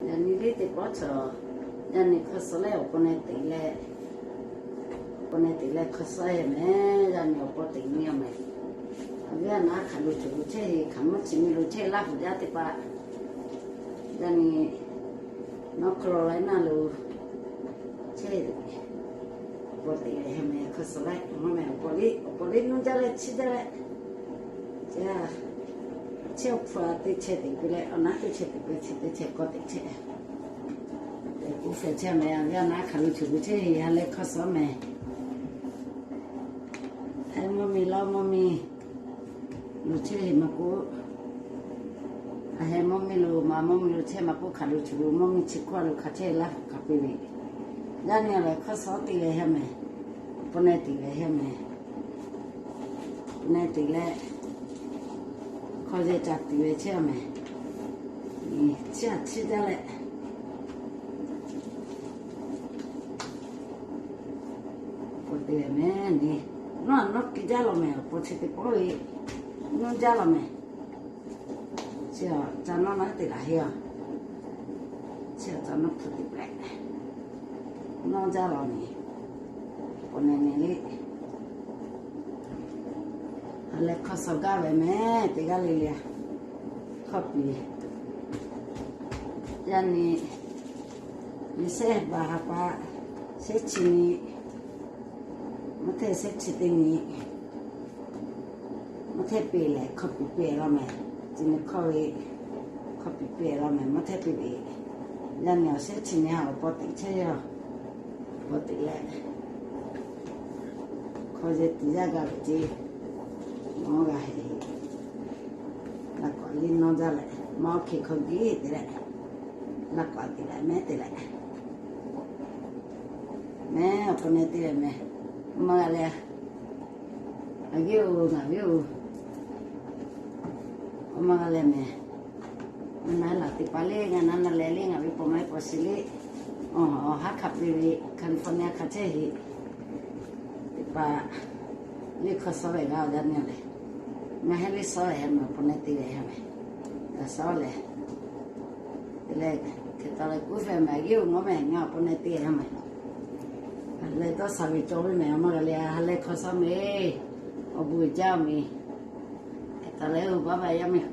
Yaꞈ nyi liˇ teˇ pawˆ chaw, yaˇ nyi hk'awˇ suh leh awˬ pon neh teꞈ leh, awˬ pon neh teꞈ leh hk'awˇ suh e mehˍ. Yaˇ nyi awˬ pon teꞈ nyi a mehˍ. Awˬ viˉ a naˉ hk'aˬ lo cawˬ lo chehˇ ve, hk'aˬ mvuhˇ chi mi lo chehˇ laˇ pu jaˇ teˇ hpaˍ, yaˇ nyi North Carolina lo chehˇ ve, awˬ pon teꞈ leh mehˍ. Hk'awˇ suh leh mawˇ mehˍ, awˬ pon liˇ, awˬ pon liˇ nuˇ jaˇ leh chiˇ jaˇ leh, chi awˬ hpu a teˇ chehˇ teꞈ piˇ leh, awˬ naˉ teˇ chehˇ teꞈ piˇ, chi teˇ chehˇ k'awˇ teꞈ chehˇ. Teꞈ k'oˆ fehꞈ chehˇ mehˍ. Awˬ viˉ a naˉ hk'aˬ lo cawˬ lo chehˇ ve, ha leh hk'awˇ suh mehˍ. Heh mvuhˇ miˬ lawˇ mvuhˇ miˬ lo chehˇ ve maˇ k'oˆ, a heh mvuhˇ miˬ lo ma mvuhˇ miˬ lo chehˇ maˇ k'oˆ, hk'aˬ lo cawˬ lo mvuhˇ miˬ chi hkawˇ lo hk'a chehˇ laˇ hk'aˬ piˇ ve. Yaˇ nyi leh hk'awˇ suh teꞈ leh heh mehˍ. Awˬ pon neh teꞈ leh heh mehˍ. Awˬ pon neh teꞈ leh hk'awˇ yehˇ ca teꞈ ve chehˇ a mehˍ. Chiˇ a chiˇ jaˇ leh, awˬ pon teꞈ leh mehˍ. Nawˉ a nawˉ kiˇ jaˇ law mehˍ. Awˬ pon chi teˇ pawˆ ve nuˇ jaˇ law mehˍ. Chi a ca nawˉ naˉ teꞈ laˬ heˆ a. Chi a ca nawˉ hpu teꞈ leh nawˉ jaˇ law mehˍ. Awˬ pon neh nyi le, ha leh hk'awˇ suh gaˇ ve mehˍ. Teˇ g'aˇ le le a, hkawˇ piˇ. Yaˇ nyi, nyi shehˆ baˬ ha pa, shehˆ chi nyi, maˇ hteˇ shehˆ chi teˇ nyi, maˇ hteˇ piˇ leh hkawˇ piˇ piˇ law mehˍ. Chi nyi hkawˇ ve hkawˇ piˇ piˇ law mehˍ. Maˇ hteˇ piˇ ve, yaˇ nyi awˬ shehˆ chi nyi ha awˬ pon teꞈ chehˇ ve a. Awˬ pon teꞈ leh hk'awˇ yehˇ tiꞈ yaˇ g'a ve ce, nawˉ g'a heˍ. Laꞈ k'awꞈ liˇ nawˉ jaˇ leh, maˇ oˇ hk'e hk'aw giˉ te leh, laꞈ k'awꞈ teꞈ leh mehˍ te leh, mehˍ. Awˬ pon neh teꞈ leh mehˍ. Maˇ g'a leh, a viˉ-oˬ, ngaˬ viˉ-oˬ, maˇ g'a leh mehˍ. Ngaˬ na laˬ teˇ hpaˍ le, ngaˬ na na leh le, ngaˬ ve paw maˇ paw shiˍ le. Awˬ haˉ hk'a peu-eˬ ve California hk'a chehˇ heˆ. Teˇ hpaˍ le hk'awˇ suh ve g'a a jaˇ nyi leh, ngaˬ heh le suh ve heh mehˍ. Awˬ pon neh teꞈ leh heh mehˍ. G'a suh leh, te leh hk'e taw leh k'oˆ fehꞈ mehˍ. Yeˇ-oˬ, mawˇ mehˍ, ngaˬ awˬ pon neh teꞈ heh mehˍ. Leh dawˇ shaˍ ve cawˬ ve mehˍ. Maˇ g'a leh ha leh hk'awˇ suh mehˍ. Awˬ bon uiˍ jaˇ mehˍ. Hk'e taw leh-oˬ, bye bye yaˇ mehˍ.